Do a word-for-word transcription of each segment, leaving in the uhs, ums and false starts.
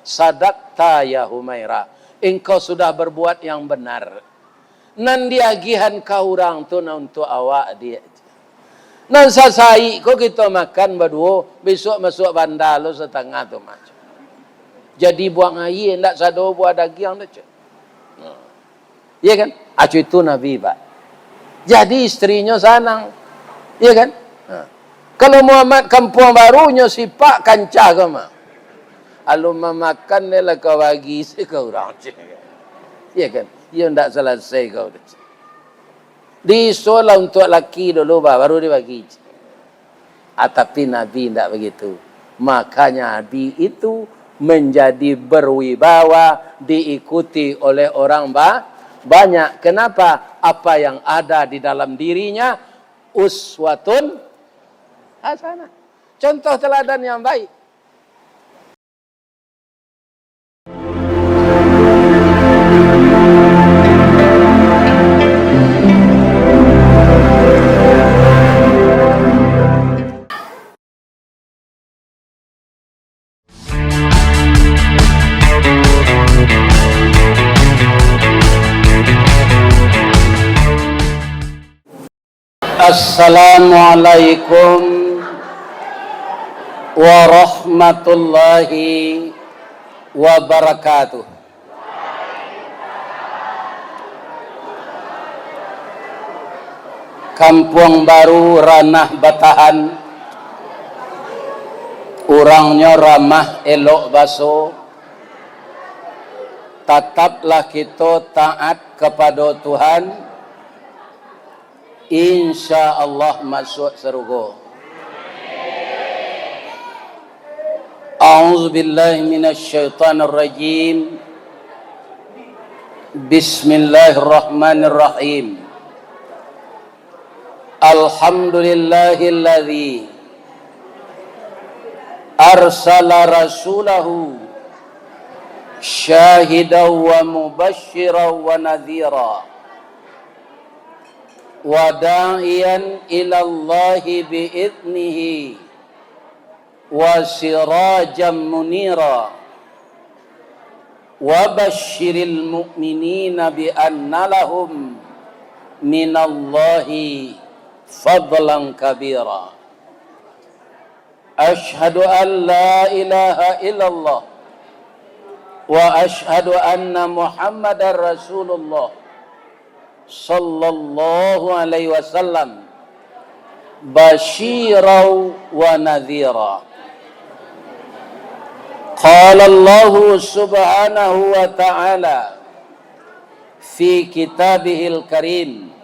Sadakta ya Humaira, engkau sudah berbuat yang benar. Nan diagihan ka urang tu nan untuak awak, Diak. Nan sasaik ko kito makan baduo, bisuak masuak banda lo satangah tu mah. Jadi buang aia, ndak sado buah dagiang tu, cek. Nah. Iya kan? Acu itu Nabi, Pak. Jadi istrinyo sanang. Iya kan? Nah. Kalau Muhammad Kampuang Baru, nyo sipak kancah ko mah. Alun mamakan dek lah kau bagi se ka urang. Iya kan? Iyo ndak salasai kau tu. Diisolah untuak laki dulu, bah, baru dibagi. Ah, tapi Nabi ndak begitu. Makanya Nabi itu menjadi berwibawa, diikuti oleh orang ba-, banyak. Kenapa? Apa yang ada di dalam dirinya uswatun hasanah. Contoh teladan yang baik. Assalamualaikum warahmatullahi wabarakatuh. Kampuang Baru Ranah Batahan, urangnyo ramah elok baso, tataplah kito taat kapado Tuhan, insya Allah masuak sarugo. A'udzubillahi minasyaitonirrajim. Bismillahirrahmanirrahim. Alhamdulillahilladzi arsala rasulahu syahidan wa mubasysyiran wa nadhira, wa da'iyan ilallahi bi idznihi, wa sirajan munira, wa basyiril mu'minina bi anna lahum minallahi fadlan kabira. Asyhadu an la ilaha illallah, wa asyhadu anna Muhammadar Rasulullah, sallallahu alaihi wasallam, basyiran wa nadhira. Qala Allahu subhanahu wa ta'ala fi kitabihil karim,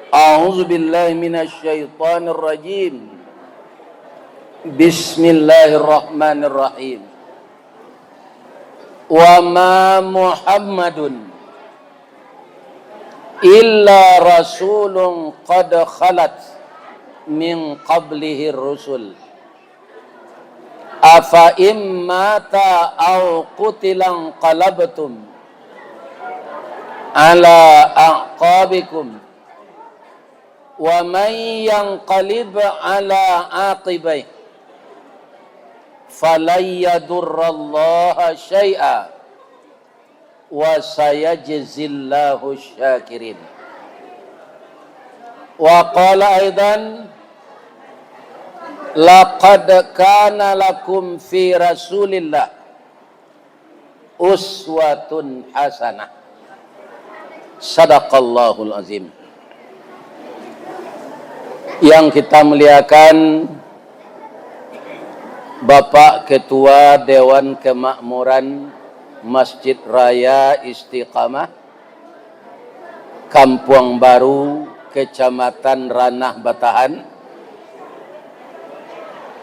a'udzubillahi minasyaitonirrajim. Bismillahirrahmanirrahim. Wa ma Muhammadun illa rasulun qad khalat min qablihir rusul. Afa in mata aw qutila inqalabtum ala a'qabikum. Wa man yanqalib ala aqibaihi falan yadurrallaha syai'a, wa sayajzillahu syakirin. Wa qala aidan, laqad kana lakum fi Rasulillah uswatun hasanah. Sadaqallahul azim. Yang kita muliakan, Bapak Ketua Dewan Kemakmuran Masjid Raya Istiqamah, Kampuang Baru, Kecamatan Ranah Batahan,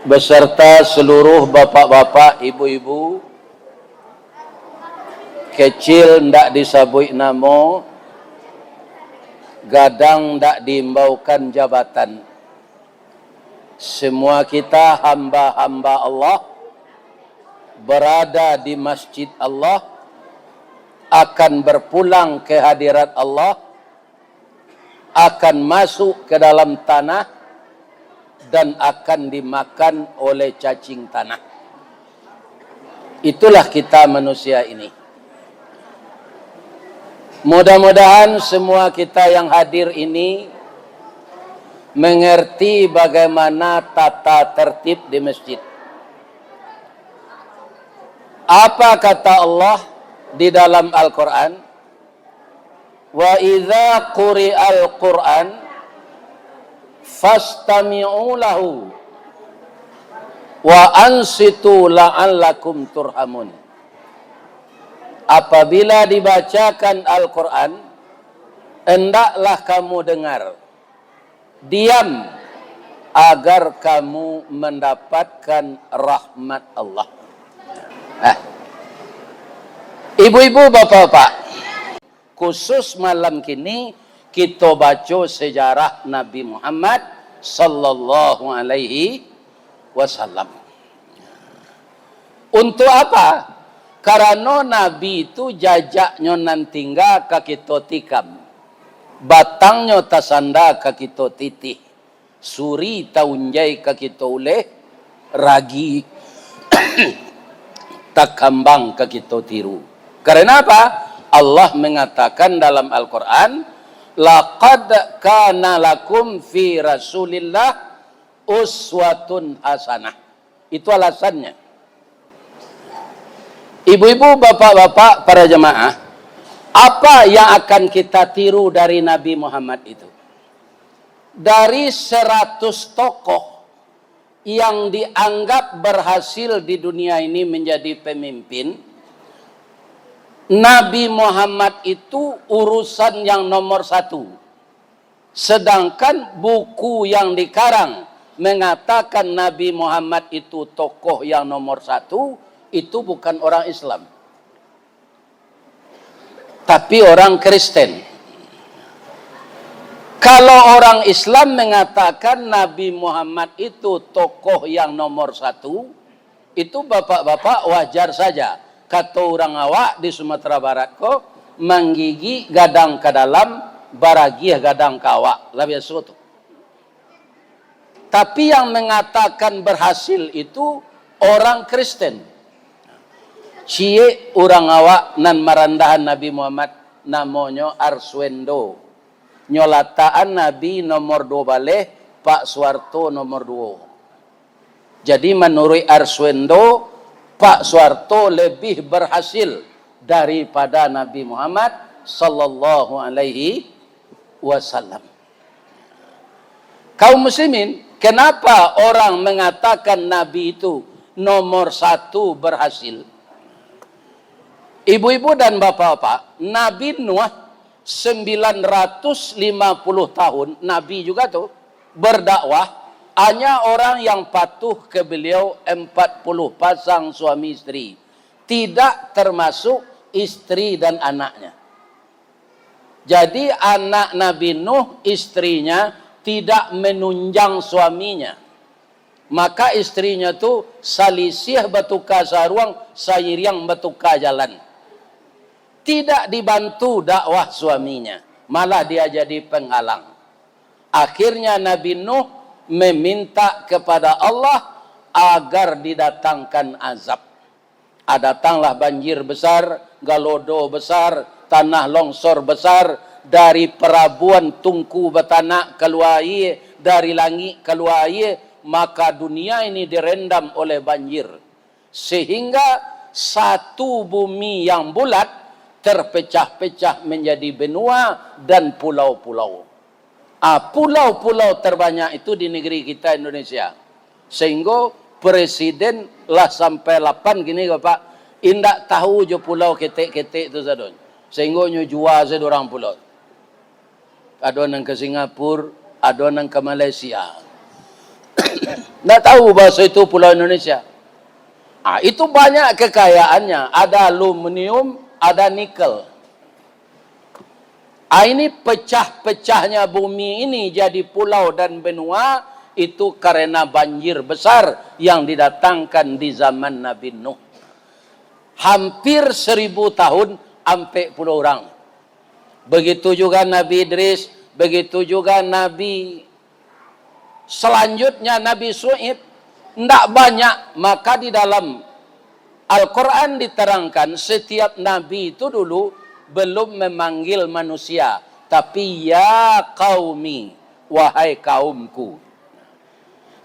beserta seluruh bapak-bapak, ibu-ibu, kecil ndak disabuik namo, gadang ndak diimbaukan jabatan. Semua kita hamba-hamba Allah, berada di masjid Allah, akan berpulang ke hadirat Allah, akan masuk ke dalam tanah, dan akan dimakan oleh cacing tanah. Itulah kita manusia ini. Mudah-mudahan semua kita yang hadir ini mengerti bagaimana tata tertib di masjid. Apa kata Allah di dalam Al-Quran? "Wa idza quri'al Qur'an fastami'u lahu wa ansitu la'allakum turhamun." Apabila dibacakan Al-Quran, hendaklah kamu dengar, diam, agar kamu mendapatkan rahmat Allah. Ah. Ibu-ibu, bapak-bapak, khusus malam kini, kito baco sejarah Nabi Muhammad sallallahu alaihi wasallam. Untuk apa? Karano Nabi tu jajaknyo nan tingga ka kito tikam, batangnyo tasanda ka kito titih, suri taunjai ka kito uleh, ragi takambang ka kito tiru. Karena apa? Allah mengatakan dalam Al-Quran, "Laqad kana lakum fi Rasulillah uswatun hasanah." Itu alasannya. Ibu-ibu, bapak-bapak, para jemaah, apa yang akan kita tiru dari Nabi Muhammad itu? Dari seratus tokoh yang dianggap berhasil di dunia ini menjadi pemimpin, Nabi Muhammad itu urusan yang nomor satu. Sedangkan buku yang dikarang mengatakan Nabi Muhammad itu tokoh yang nomor satu, itu bukan orang Islam, tapi orang Kristen. Kalau orang Islam mengatakan Nabi Muhammad itu tokoh yang nomor satu, itu, bapak-bapak, wajar saja. Kato urang awak di Sumatera Barat ko, manggigik gadang ka dalam, baragiah gadang ka awak. Lah biaso tu. Tapi yang mengatakan berhasil itu orang Kristen. Ciek urang awak nan marandahan Nabi Muhammad, namonyo Arswendo. Nyo latakan Nabi nomor duo baleh, Pak Suharto nomor duo. Jadi, manuruik Arswendo, Pak Suharto lebih berhasil daripada Nabi Muhammad sallallahu alaihi wasallam. Kaum muslimin, kenapa orang mengatakan Nabi itu nomor satu berhasil? Ibu-ibu dan bapak-bapak, Nabi Nuh sembilan ratus lima puluh tahun, Nabi juga tu, berdakwah, hanya orang yang patuh ke beliau empat puluh pasang suami isteri, tidak termasuk isteri dan anaknya. Jadi, anak Nabi Nuh, istrinya tidak menunjang suaminya. Maka, istrinya tu salisih batuka saruang, sairiang batuka jalan. Tidak dibantu dakwah suaminya, malah dia jadi penghalang. Akhirnya, Nabi Nuh meminta kepada Allah agar didatangkan azab. Ah, datanglah banjir besar, galodo besar, tanah longsor besar, dari parabuan tungku batanak kalua aia, dari langik kalua aia, maka dunia ini direndam oleh banjir. Sehingga satu bumi yang bulat terpecah-pecah menjadi benua dan pulau-pulau. Ah, pulau-pulau terbanyak itu di negeri kita, Indonesia. Sehingga presiden lah sampai lapan kini ko, Pak, indak tahu jo pulau ketek-ketek tu sadonyo. Sehingga nyo jua sajo urang pulau. Ado nan ka Singapura, ado nan ka Malaysia. Ndak tahu bahaso itu pulau Indonesia. Ah, itu banyak kekayaannya. Ada aluminium, ada nikel. Ah, ini pecah-pecahnya bumi ini jadi pulau dan benua, itu karena banjir besar yang didatangkan di zaman Nabi Nuh. Hampir seribu tahun, ampek puluah urang. Begitu juga Nabi Idris, begitu juga Nabi Selanjutnya, Nabi Syu'aib, ndak banyak, maka di dalam Al-Quran diterangkan, setiap nabi itu dulu belum memanggil manusia, tapi, "Ya qaumi, wahai kaumku."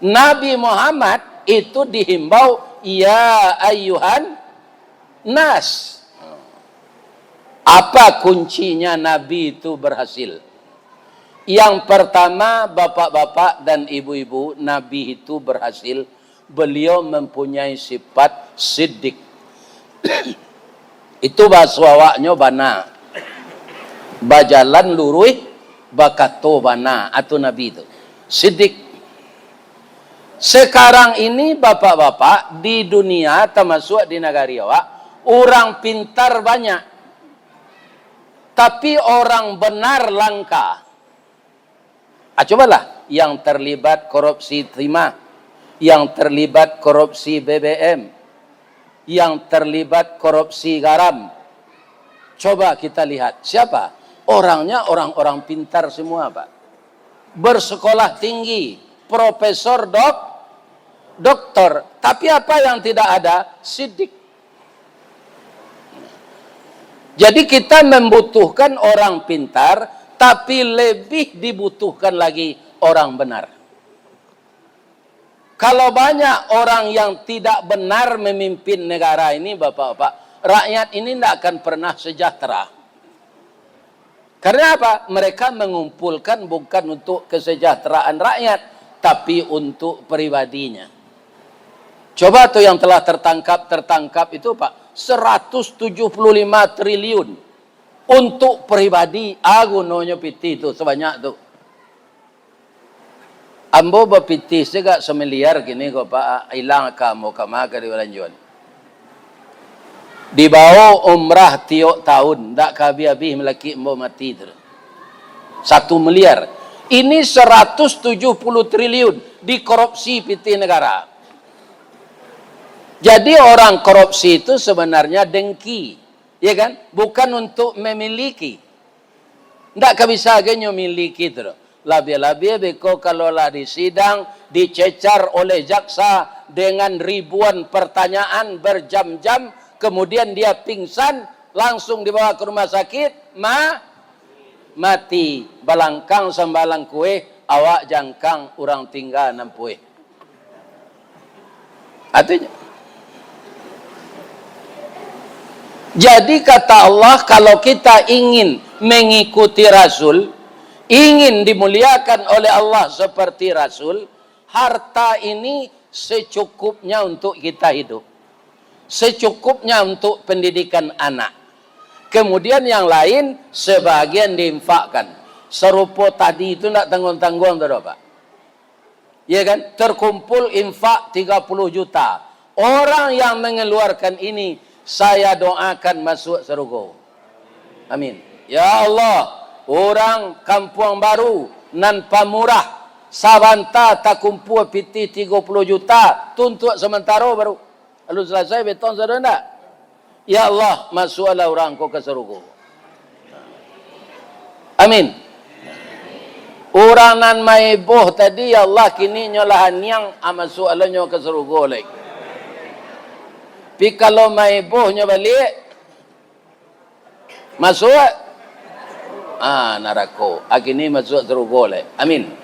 Nabi Muhammad itu dihimbau, "Ya ayyuhan nas." Apa kuncinya Nabi itu berhasil? Yang pertama, bapak-bapak dan ibu-ibu, Nabi itu berhasil, beliau mempunyai sifat siddiq. Itu bahaso awaknyo bana. Bajalan luruih, bakato bana, atau Nabi itu. Siddiq. Sekarang ini, bapak-bapak, di dunia, termasuk di nagari awak, urang pintar banyak, tapi orang benar langka. Ah, cobalah, yang terlibat korupsi timah, yang terlibat korupsi B B M, yang terlibat korupsi garam. Coba kita lihat, siapa? Orangnya orang-orang pintar semua, Pak. Bersekolah tinggi, profesor, dok-, doktor. Tapi apa yang tidak ada? Sidik. Jadi, kita membutuhkan orang pintar, tapi lebih dibutuhkan lagi orang benar. Kalau banyak orang yang tidak benar memimpin negara ini, Bapak-bapak, rakyat ini ndak akan pernah sejahtera. Karena apa? Mereka mengumpulkan bukan untuk kesejahteraan rakyat, tapi untuk pribadinya. Coba tuh, yang telah tertangkap, tertangkap itu, Pak, seratus tujuh puluh lima triliun untuk pribadi. Ah, gunonyo pitih tu sebanyak tu. Ambo bapitih se gak samiliar kini ko, Pak, ilang ka ambo, kama ka dibalanjoan. Dibawo umrah tiok tahun, ndak ka abih-abih malakik ambo mati tu. Satu miliar. Ini seratus tujuh puluh triliun dikorupsi pitih negara. Jadi, orang korupsi itu sebenarnya dengki, ya kan? Bukan untuk memiliki. Ndak ka bisa ge nyo miliki tu doh. Labiah-labiah beko kalau lah disidang, dicecar oleh jaksa dengan ribuan pertanyaan berjam-jam, kemudian dia pingsan, langsung dibawa ke rumah sakit, ma-, mati. Balangkang sambalang kueh, awak jangkang urang tingga nan pueh. Artinya, jadi kata Allah, kalau kita ingin mengikuti Rasul, ingin dimuliakan oleh Allah seperti Rasul, harta ini secukupnya untuk kita hidup, secukupnya untuk pendidikan anak. Kemudian yang lain sebahagian diinfakkan. Sarupo tadi itu ndak tangguang-tangguang tu doh, Pak. Ya kan? Terkumpul infak tiga puluh juta. Orang yang mengeluarkan ini, saya doakan masuk sarugo. Amin. Ya Allah, urang Kampuang Baru nan pamurah, sabanta takumpul pitih tigo puluh juta, tuntuak samantaro baru. Alun salasai betong sado ndak? Ya Allah, masuaklah urang ko ka sarugo. Amin. Urang nan maeboh tadi, ya Allah, kini nyo lah aniang, ah, masuaklah nyo ka sarugo lai. Pi kalau maeboh nyo baliak, masuak? Ah, narako. Ah, kini masuak sarugo lai. Amin.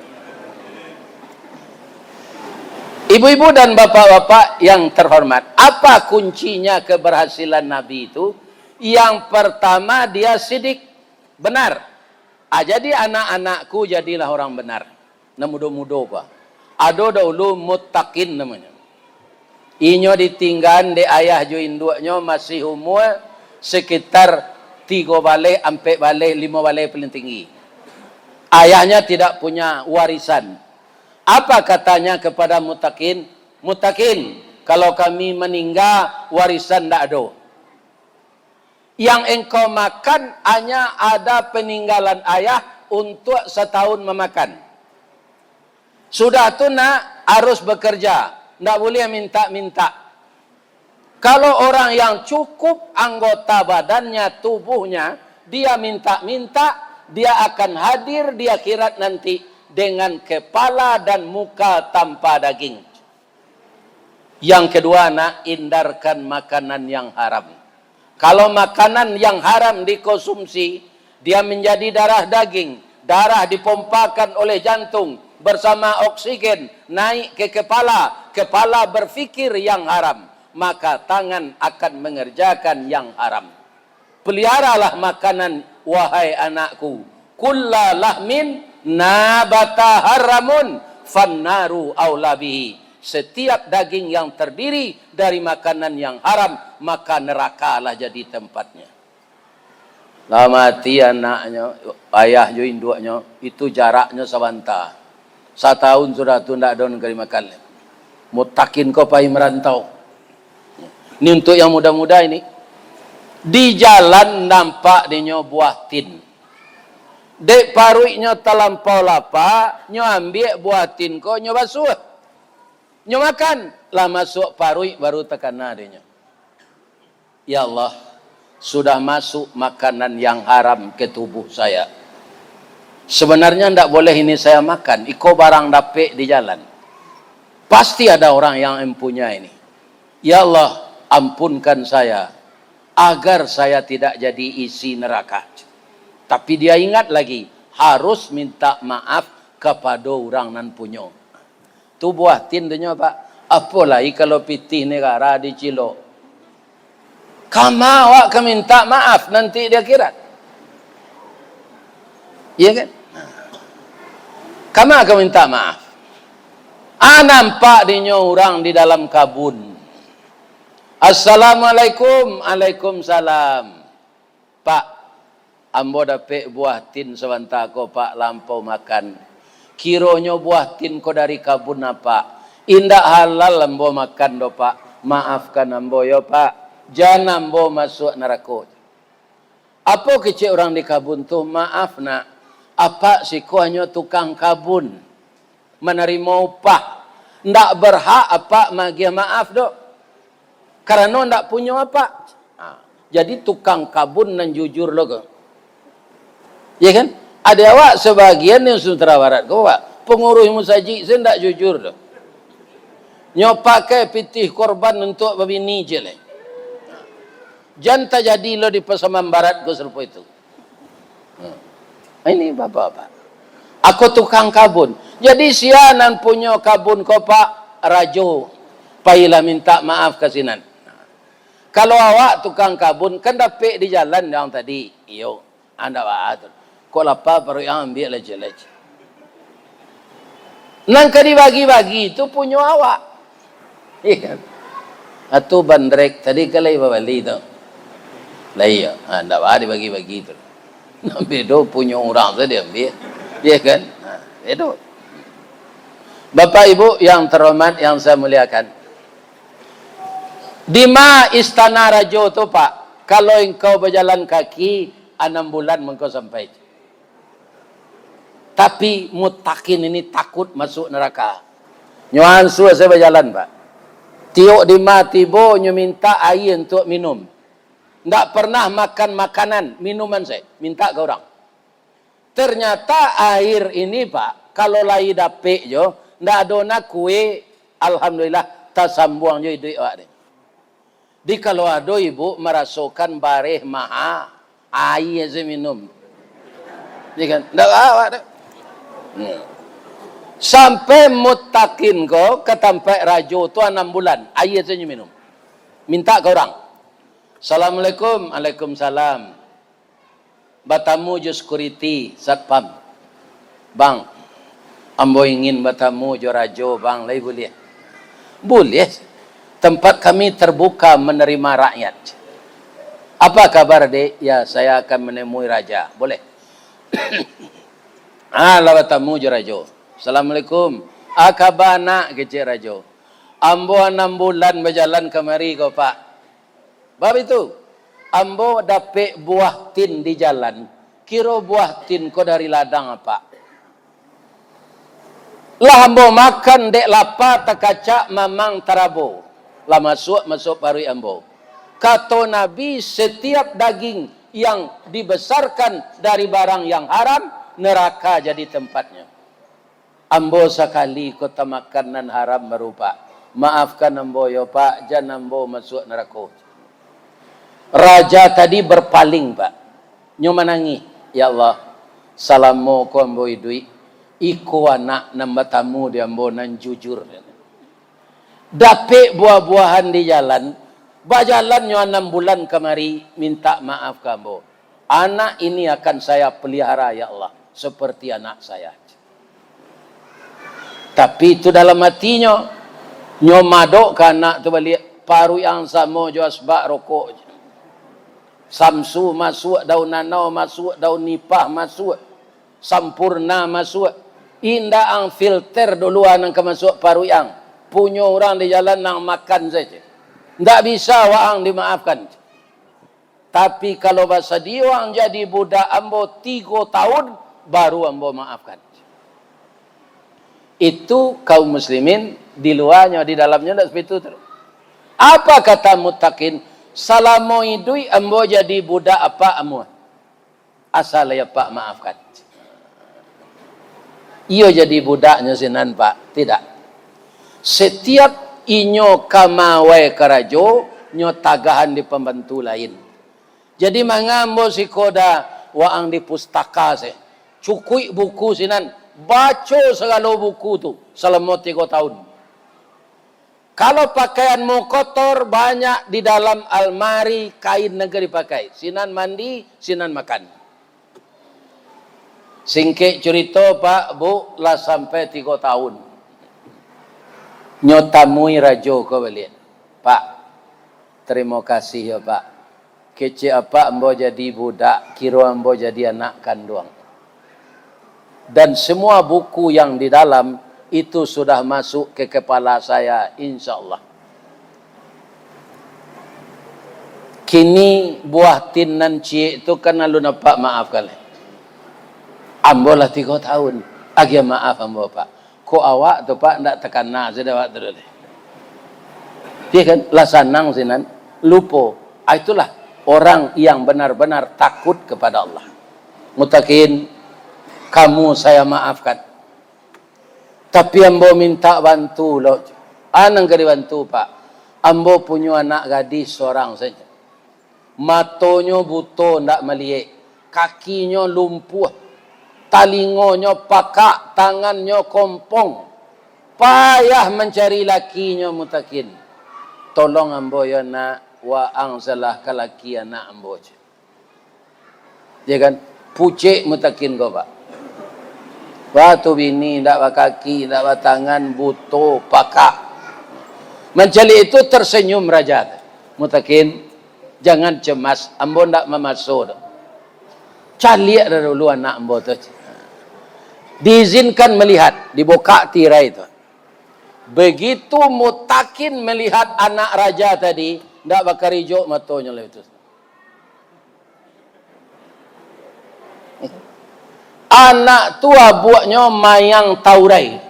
Ibu-ibu dan bapak-bapak yang terhormat, apa kuncinya keberhasilan Nabi itu? Yang pertama, dia sidik, benar. Ah, jadi anak-anakku jadilah orang benar. Nan mudo-mudo ko. Ado dahulu muttaqin namonyo. Inyo ditinggaan dek ayah jo induaknyo masih umua sekitar tigo baleh, ampek baleh, limo baleh paling tinggi. Ayahnya tidak punya warisan. Apa katanya kepada muttaqin? "Muttaqin, kalau kami maningga, warisan ndak ado. Yang engkau makan hanya ada peninggalan ayah untuk satahun mamakan. Sudah tu, nak, harus bekerja, ndak buliah minta-minta. Kalau orang yang cukup anggota badannya, tubuhnya, dia minta-minta, dia akan hadir di akhirat nanti dengan kepala dan muka tanpa daging." Yang kedua, nak, hindarkan makanan yang haram. Kalau makanan yang haram dikonsumsi, dia menjadi darah daging, darah dipompakan oleh jantung bersama oksigen naik ke kepala, kepala berpikir yang haram, maka tangan akan mengerjakan yang haram. Peliharalah makanan, wahai anakku. Kulla lahmin nabata haramun fannaru aula bihi. Setiap daging yang terdiri dari makanan yang haram, maka nerakalah jadi tempatnya. Lah mati anaknyo, ayah jo induaknyo, itu jaraknyo sabanta. Satahun sudah tu ndak ado nan ka dimakan lai. Mutakin ko pai marantau. Ini untuk yang muda-muda ini. Di jalan nampak dinyo buah tin. Dek paruiknyo talampau lapa, nyo ambiak buah tin ko, nyo basuah. Nyo makan, lah masuak paruik baru takana dinyo. Ya Allah, sudah masuk makanan yang haram ke tubuh saya. Sebenarnya ndak boleh ini saya makan, iko barang dapek di jalan. Pasti ada orang yang mempunyai ini. Ya Allah, ampunkan saya, agar saya tidak jadi isi neraka. Tapi dia ingat lagi, harus minta maaf kepada orang nan punyo. Tu buah tin tu nyo, Pak. Apo lai kalau pitih negara dicilok? Kama awak ka minta maaf nanti di akhirat? Iya kan? Kama ka minta maaf? Ah, nampak dinyo urang di dalam kabun. "Assalamualaikum." "Alaikumsalam." "Pak, ambo dapek buah tin sabanta ko, Pak, lah ambo makan. Kironyo buah tin ko dari kabun Apak. Indak halal ambo makan doh, Pak. Maafkan ambo yo, Pak. Jan ambo masuak narako." Apo kecek urang di kabun tu? "Maaf, Nak. Apak siko hanyo tukang kabun, manarimo upah. Ndak berhak Apak magiah maaf doh, karano ndak punyo Apak." Ha, jadi tukang kabun nan jujur lo ko. Ya kan? Ado awak sabagian di Sumatera Barat ko, Pak, pangurus musajik se ndak jujur doh. Nyo pakai pitih korban untuak babini je lai. Jan tajadi lo di Pasaman Barat ko sarupo itu. Hmm. Ini bapak-bapak. Ako tukang kabun. Jadi sia nan punyo kabun ko, Pak, rajo, pailah minta maaf ka sinan. Kalau awak tukang kabun, kan dapek di jalan yang tadi. Iyo. Andak baa tu. Kok lapa paruik ang, ambiak lah ciek lai. Nan ka dibagi-bagi tu punyo awak. Iya kan? Atu bandrek tadi kan lai babali tu. Lah iya, ha, ndak baa dibagi-bagi tu. Nan bedo punyo urang tu diambiak. Iya kan? Ha, bedo. Bapak Ibu yang terhormat, yang saya muliakan. Dima istana rajo tu, Pak? Kalau engkau bajalan kaki, anam bulan mangko sampai. Tapi mutakin ini takut masuk neraka. Nyo ansua sajo bajalan, Pak. Tiok dima tibo, nyo minta aia untuak minum. Ndak pernah makan makanan, minuman sajo, minta ka urang. Ternyata air ini, Pak, kalau lai dapek jo, ndak ado na kue, alhamdulillah, tasambuang jo iduik awak ni. Di kalau ado ibu marasokan bareh maha, aia sajo minum. Iya kan? Ndak awak tu. Hmm. Sampai mutakin ko ka tampek rajo tu anam bulan, aia sajo minum. Minta ka urang. "Assalamualaikum." "Waalaikumsalam." Batamu jo security, satpam. "Bang, ambo ingin batamu jo rajo, Bang, lai buliah?" "Buliah. Tempat kami terbuka menerima rakyat." "Apa kabar, Dek?" "Ya, saya akan menemui raja." "Boleh." Ah, lah batamu jo rajo. "Assalamualaikum." "Ah, kaba nak?" kecek rajo. "Ambo anam bulan bajalan kamari ko, Pak." "Bab itu, ambo dapek buah tin di jalan, kiro buah tin ko dari ladang Apak. Lah ambo makan dek lapa takacak mamang tarabo, lah masuak-masuak paruik ambo. Kato Nabi, setiap daging yang dibesarkan dari barang yang haram, neraka jadi tempatnya." "Ambo sakali ko tamakan nan haram baru, Pak. "Maafkan ambo yo, Pak, jan ambo masuak narako." Raja tadi berpaling, Pak. Nyo manangih, "Ya Allah, salamo ko ambo iduik, iko anak nan batamu di ambo nan jujur. Dapek buah-buahan di jalan, bajalan nyo anam bulan kamari, minta maaf ka ambo. Anak ini akan saya pelihara, ya Allah, seperti anak saya." Tapi itu dalam hatinyo, nyo madok ka anak tu baliak, paruik ang samo jo asbak rokok. Samsu masuak, daun nanau masuak, daun nipah masuak, sampurna masuak. Indak ang filter dulu nan ka masuak paruik ang. Punyo urang di jalan ang makan sajo. Ndak bisa waang dimaafkan. Tapi kalau basadio ang jadi budak ambo tigo tahun, baru ambo maafkan. Itu kaum muslimin di luanyo, di dalamnyo ndak seperti itu. Apa kata Mutakin? "Salamo iduik ambo jadi budak apak amuah. Asal lai apak maafkan." Iyo jadi budaknyo sinan, Pak? Tidak. Setiap inyo ka mawai karajo, nyo tagahan di pambantu lain. Jadi manga ambo siko da waang di pustaka se. Cukuik buku sinan, baco sagalo buku tu salamo tigo tahun. Kalau pakaianmu kotor, banyak di dalam almari kain nan ka dipakai. Sinan mandi, sinan makan. Singkek curito, Pak, Bu, lah sampai tigo tahun. Nyo tamui rajo ko baliak. "Pak, tarimo kasih yo, Pak. Kecek apak ambo jadi budak, kiro ambo jadi anak kanduang. Dan semua buku yang di dalam itu sudah masuk ke kepala saya, insya Allah. Kini buah tin nan ciek tu kan alun apak maafkan lai. Ambo lah tigo tahun, agiah maaf ambo, Pak. Kok awak tu, Pak, ndak takana sudah awak tu doh. Iyo kan, lah sanang sinan, lupo." Ah, itulah orang yang benar-benar takut kepada Allah. "Mutakin, kamu saya maafkan. Tapi ambo minta bantu lo." "Ah, nan ka dibantu, Pak?" "Ambo punyo anak gadih sorang sajo. Matonyo buto, ndak maliek, kakinyo lumpuah, talingonyo pakak, tangannyo kompong. Payah mancari lakinyo, Mutakin. Tolong ambo yo, Nak, waang salah ka laki anak ambo." Iyo kan? Pucek Mutakin ko, Pak. Wah, tu bini ndak bakaki, ndak batangan, buto, pakak. Mancaliak itu tersenyum raja tu. "Mutakin, jangan cemas, ambo ndak mamaso doh. Caliak dah dulu anak ambo tu. Diizinkan melihat," dibukak tirai tu. Begitu Mutakin melihat anak raja tadi, ndak bakarijok matonyo lai tu. Anak tu abuaknyo mayang taurai,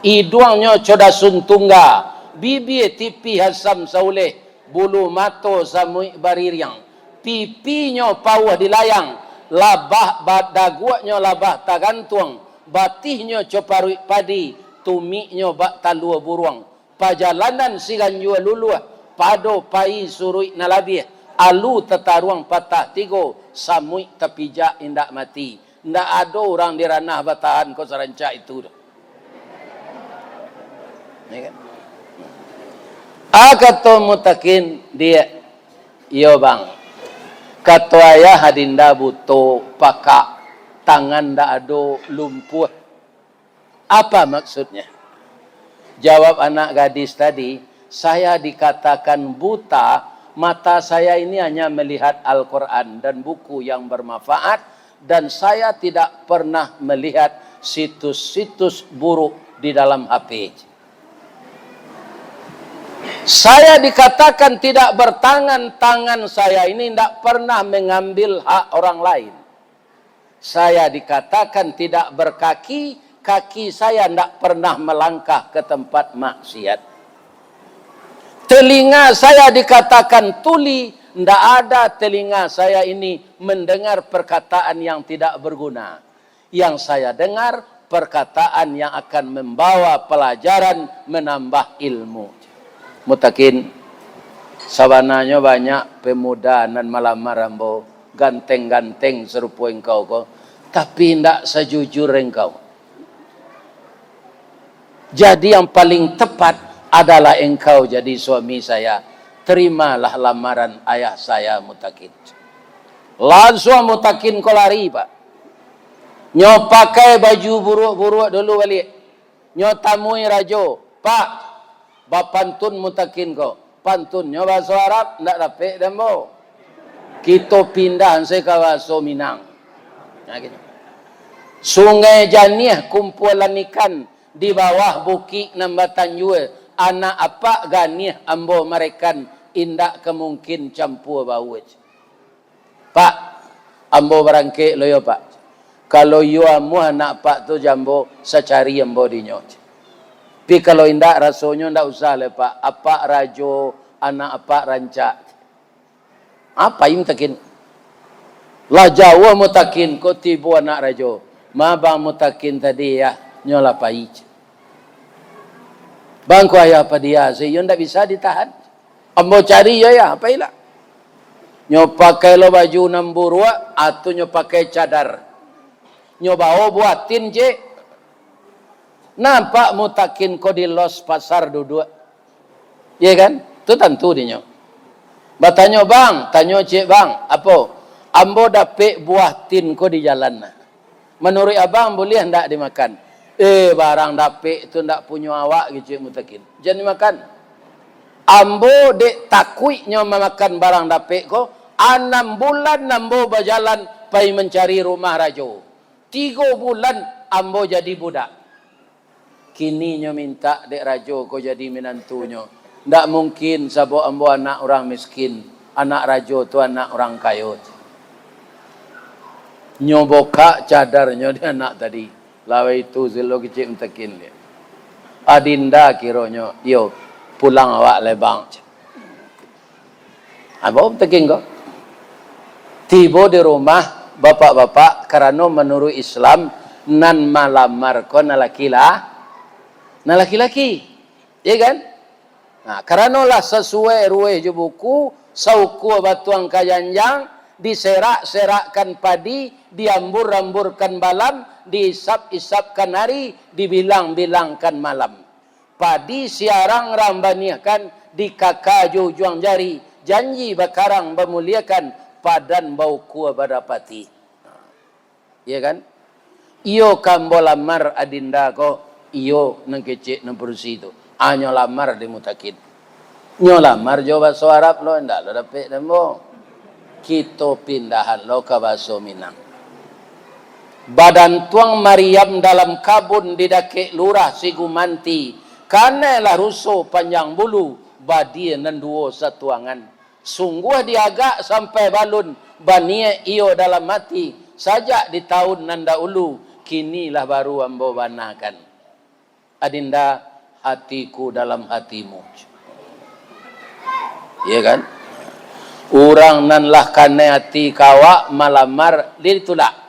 iduangnyo codasun tungga, bibia tipih asam sauleh, bulu mato samuik baririang, pipinyo pauah dilayang, labah ba-, daguaknyo labah tagantuang, batihnyo coparuik padi, tumiknyo bak talua buruang. Pajalanan siganjua luluah, pado pai suruik nan labiah, alu tataruang patah tigo, samuik tapijak indak mati. Ndak ado urang di Ranah batahan ko sarancak itu doh. Iyo kan? Ah, kato Mutakin, "Diak, iyo, Bang. Kato ayah, adinda buto, pakak, tangan ndak ado, lumpuah. Apa maksudnya?" Jawab anak gadis tadi, "Saya dikatakan buta, mata saya ini hanya melihat Al-Quran dan buku yang bermanfaat, dan saya tidak pernah melihat situs-situs buruk di dalam H P. Saya dikatakan tidak bertangan, tangan saya ini tidak pernah mengambil hak orang lain. Saya dikatakan tidak berkaki, kaki saya ndak pernah melangkah ke tempat maksiat. Telinga saya dikatakan tuli, ndak ada telinga saya ini mendengar perkataan yang tidak berguna. Yang saya dengar, perkataan yang akan membawa pelajaran, menambah ilmu." Mutakin, sabananyo banyak pemuda nan malamar ambo, ganteng-ganteng sarupo engkau ko, tapi indak sajujur engkau. Jadi, yang paling tepat adalah engkau jadi suami saya. Terimalah lamaran ayah saya, Mutakin. Lansuang Mutakin ko lari, Pak. Nyo pakai baju buruak-buruak dulu baliak. Nyo tamui rajo, "Pak, bapantun Mutakin ko." Pantunnyo bahaso Arab, ndak dapek dek ambo. Kito pindah se ka bahaso Minang. Nah, gitu. Sungai Janiah kumpulan ikan di bawah bukik nan batanjua, anak apak ganiah ambo marekan, indak ka mungkin campua baua. "Pak, ambo barangkek lo yo, Pak. Kalau iyo amuah anak apak tu, jo ambo sacari ambo dinyo. Tapi kalau indak, rasonyo ndak usah lai, Pak. Apak rajo, anak apak rancak." Apo Mutakin? Lah jauah Mutakin, ko tibo anak rajo. "Ma bang Mutakin tadi, yah, nyo lah pai." "Bang, ko ayah padiah se, iyo ndak bisa ditahan. Ambo cari yo, yah, pailah." Nyo pakai lo baju nan buruak, atu nyo pakai cadar. Nyo bao buah tin, cek. Nampak Mutakin ko di los pasar duduak. Iya kan? Tu tantu dinyo. Batanyo, "Bang," tanyo, "Cek bang, apo?" "Ambo dapek buah tin ko di jalan nah. Manuruik abang, buliah ndak dimakan?" "Eh, barang dapek tu ndak punyo awak," kecek Mutakin. "Jan dimakan. Ambo dek takuiknyo mamakan barang dapek ko, anam bulan ambo bajalan pai mancari rumah rajo. Tigo bulan ambo jadi budak. Kini nyo mintak dek rajo ko jadi minantunyo. Ndak mungkin, sabab ambo anak urang miskin, anak rajo tu anak urang kayo." Nyo bukak cadarnyo di anak tadi. Lawai tu silo kecek Mutakin liak. "Adinda kironyo, iyo, pulang awak lai, Bang." Apo Mutakin ko? Tibo di rumah, bapak-bapak, karano manuruik Islam, nan malamar ko nan laki lah, nan laki-laki. Iya kan? Nah, karano lah sasuai ruweh jo buku, saukua batuang ka janjang, diserak-serakkan padi, diambur-amburkan balam, diisap-isapkan ari, dibilang-bilangkan malam. Padi siarang rang baniahkan, dikaka jo ujuang jari, janji bakarang bamuliakan, padan baukua badapati. Iya kan? "Iyo ka ambo lamar adinda ko, iyo," nan kecek nan padusi tu. Ah, nyo lamar dek Mutakin. Nyo lamar jo baso Arab lo, indak lo dapek dek ambo. Kito pindahan lo ka baso Minang. Badantuang mariam dalam kabun di dakek lurah Sigumanti, kanai lah ruso panjang bulu, badia nan duo satuangan. Sungguah diagak sampai balun, baniaik iyo dalam ati, sajak di taun nan daulu, kini lah baru ambo banakan. Adinda, hatiku dalam hatimu. Iya kan? Urang nan lah kanai ati ka awak malamar, ditulak.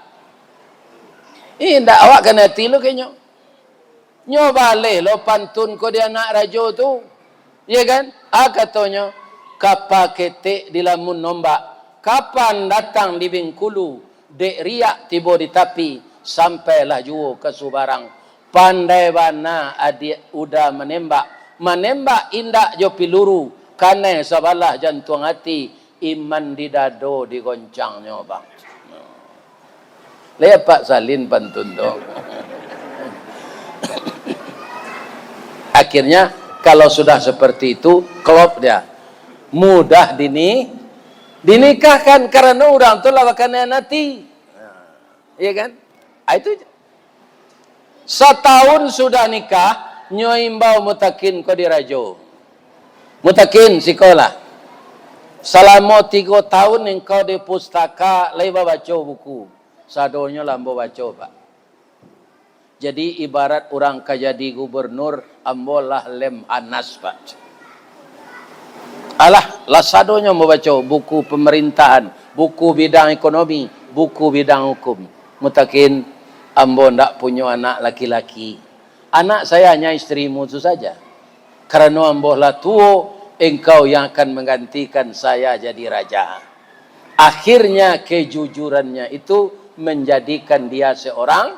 Indak, awak kanai ati lo kanyo. Nyo baleh lo pantun ko di anak rajo tu. Iya kan? Ah, katonyo, "Kapa ketek dilamun ombak, kapan datang di Bengkulu, dek riak tibo di tapi, sampailah juo ka subarang. Pandai bana adiak Uda manembak, manembak indak jo piluru, kanai sabalah jantuang ati, iman di dado digoncangnyo, Bang." Lai apak salin pantun tu. Akhirnya, kalau sudah seperti itu, klop dia. Mudah dini-, dinikahkan karena urang tu lah bakanai ati. Iya kan? Ah, itu. Satahun sudah nikah, nyo imbau Mutakin ko di rajo. "Mutakin, sikolah. Salamo tigo tahun engkau di pustaka lai babaco buku. Sadonyo lah ambo baco, Pak. Jadi, ibarat urang ka jadi gubernur, ambo lah Lemhanas, Pak. Alah, lah sadonyo ambo baco, buku pemerintahan, buku bidang ekonomi, buku bidang hukum. Mutakin, ambo ndak punyo anak laki-laki. Anak saya hanya istrimu tu saja. Karano ambo lah tuo, engkau yang akan menggantikan saya jadi raja." Akhirnya kejujurannya itu menjadikan dia seorang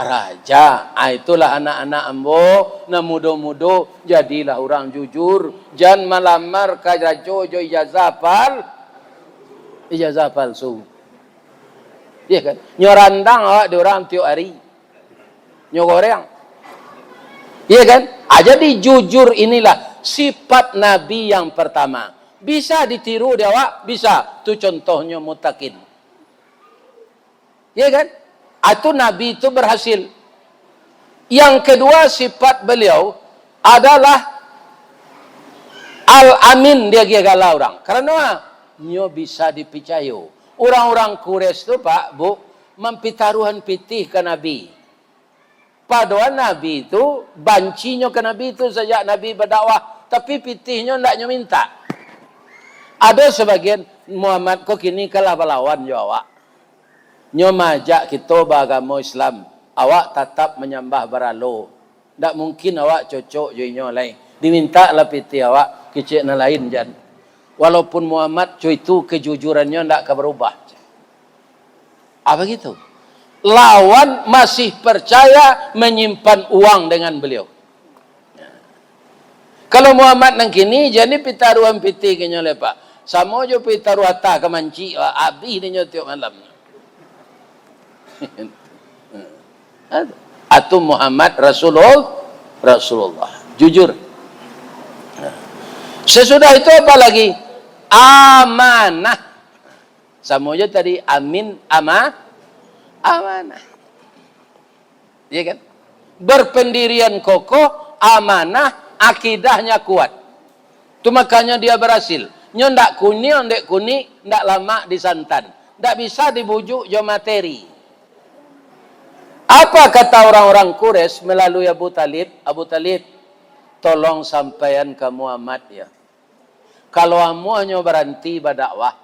raja. Ah, itulah anak-anak ambo, nan mudo-mudo, jadilah urang jujur. Jan malamar ka rajo jo ijazah pal-, ijazah palsu. Iya kan? Nyo randang awak di urang tiok hari. Nyo goreng. Iya kan? Ah, jadi jujur inilah sifat Nabi yang pertama. Bisa ditiru di awak? Bisa. Tu contohnyo mutakin. Iya kan? Atu Nabi itu berhasil. Yang kedua, sifat beliau adalah Al-Amin, dia gagah urang. Karano nyo bisa dipicayo. Urang-urang Quraisy tu, Pak, Bu, mampitaruahan pitih ka Nabi. Padohal Nabi tu, bancinyo ka Nabi tu sajak Nabi badakwah, tapi pitihnyo ndak nyo mintak. Ado sabagian, "Muhammad ko kini kalah balawan jo awak. Nyo maajak kito baagamo Islam, awak tatap manyambah baralo. Ndak mungkin awak cocok jo inyo lai. Dimintaklah pitih awak kecek nan lain jan." Walaupun Muhammad co itu, kejujurannyo ndak ka barubah. Ah, begitu. Lawan masih percaya menyimpan uang dengan beliau. Kalau Muhammad nan kini, jadi pitaruahan pitih ka inyo lai, Pak. Samo jo pitaruah atah ka mancik, Pak. Abih dinyo tiok malam. Atu Muhammad Rasulul-, Rasulullah. Jujur. Sesudah itu apa lagi? Amanah. Samo jo tadi, amin, ama-, amanah. Iya kan? Berpendirian kokoh, amanah, akidahnya kuat. Tu makanya dia berhasil. Nyo ndak kunyah, ndak kunik, ndak lamak di santan. Ndak bisa dibujuk jo materi. Apa kata orang-orang Quraisy melalui Abu Talib? "Abu Talib, tolong sampaian ka Muhammad, ya. Kalau amuahnyo baranti badakwah,